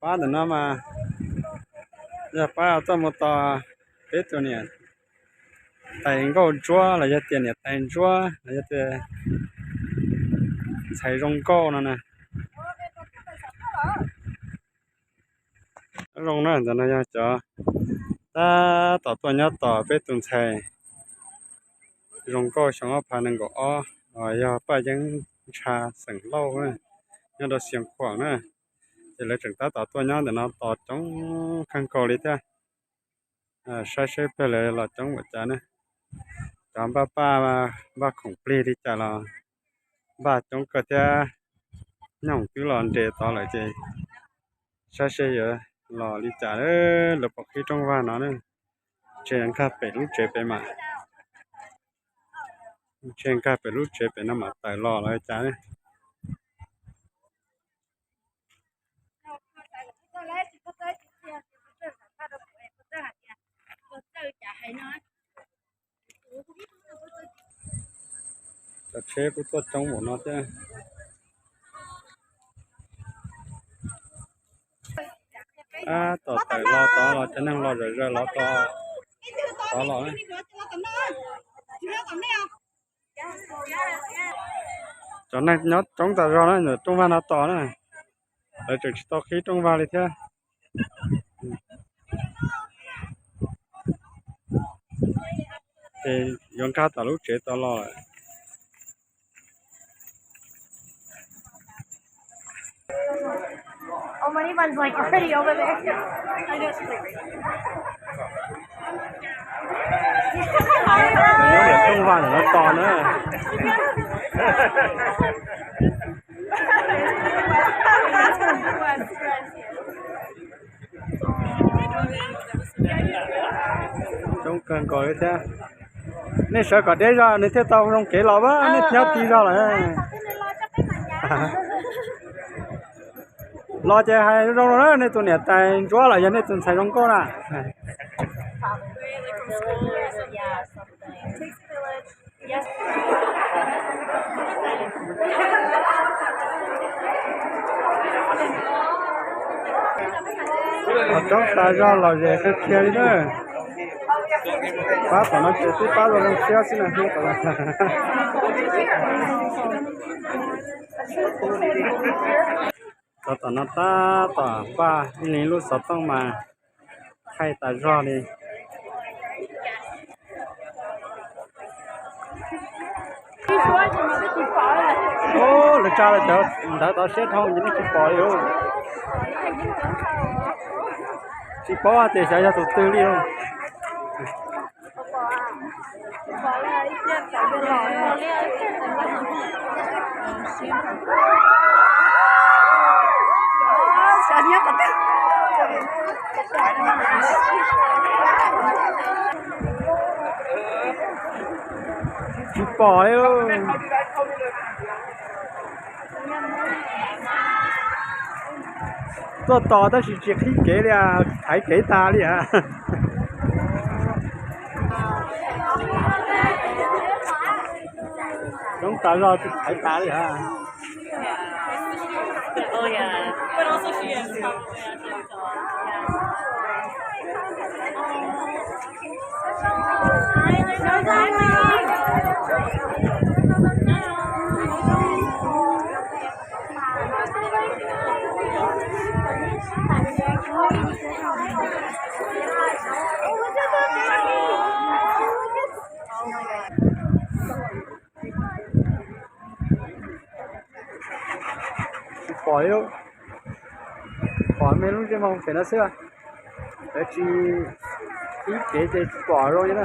Pab ntawm no mas yog pab tuaj mus tos peb tus niam tais nkauj ntsuab los yog tias niam tais ntsuab los yog tias ntxhais zoo nkauj no na. Zoo na, ntawm no yog cov tab tom tuaj nyob tos peb tus ntxhais zoo nkauj xyoo ob phav nees nkaum ob, yog Paj Yeeb Ntsha xeem Lauj, nyob rau Xeev Khuam na. Ces lawv tseem tab tom tuaj nyob ntawm no tos coob kawg nkaus li thiab. Saib seb peb lawv los coob npaum cas na. Cov npaj paj npaj khoom plig li cas los npaj coob kawg thiab. Nyooj twb los nres tod lawm ces saib seb yuav los li cas lawv pom qhib rooj vag no na. Ntshe nkag pem lub tsev pem mas, ntshe nkag pem lub tsev pem no mam tawm los los li cas. Cov tsheb kuj tuaj coob npaum no thiab. Tab tom tawm los tod los cov neeg los zom zaws los tod los. Cov neeg nyob coob tas zog na, ntawm rooj vag no tos na. Lawv tseem tsis tau qhib rooj vag li thiab. Ces yuav nkag tom lub tsev tod los lawm. Nyob ntawm rooj vag ntawm no tos na. Coob kawg nkaus li thiab. Nej sawv kom deb zog nws thiaj tau zoo kev los, nej nyob ti zog lawm. Los ces hais zoo zoo na, nej tus niam tais ntsuab los yog nej tus ntxhais zoo nkauj na. Coob tas zog lom zem kawg kiag li na. Pab tom no ces twb pab zoo zoo siab xwb na. Cov tom no tab tom npaj ib leeg lub xov tooj mas thaij tas zog li. Lawv tsa lawv cov ntawv tod siab dhau ces nej tsis pom li. Tsis paub tias xyov yog tus twg li. Tsis pom li. Tuaj tos tab sis tsis qhib kev li, thaiv kev tas li. Coob tas zog tsis thaiv tas li. Tsis pom li, pom me lub ntsej muag pem no xwb. Lawv tsis qhib kev ces tsis pom zoo li na.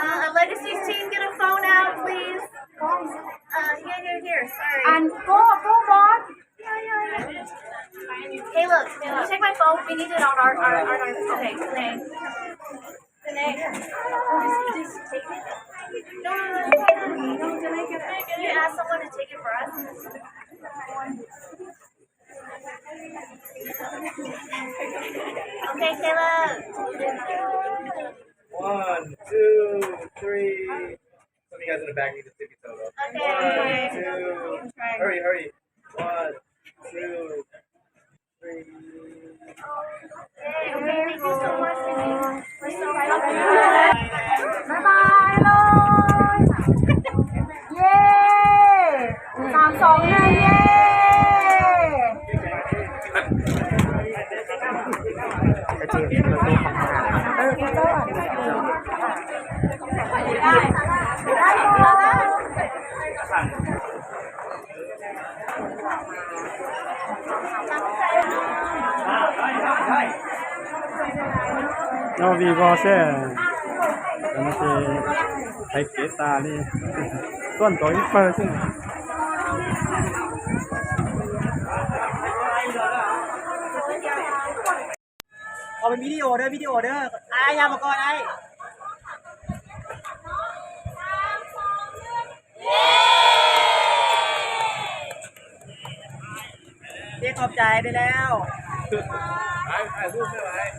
Uh, Legacy's team, get a phone out, please. Uh, here, here, here. Sorry. And go, go, boss. Yeah, yeah, yeah. Hey, look, Caleb, take my phone. We need it on our, our, our, our, okay, thanks. No, no, no, no, no. Can you ask someone to take it for us? Okay, Caleb. One, two, three. Some of you guys in the back need to stick your toes up. Okay. One, two. Hurry, hurry. One, two, three. Yay, okay, thank you so much, Vinny. We're so happy. Bye bye, hello. Yay. Sàng sòng này, yay. Nyob vij vog seb, cov no ces thaiv kev tas li, tuaj ntxov ib pawg xwb. Video, video, video. Ai, ya mà coi đây. Biết không, chạy đi leo. Ai, ai, rút thế này.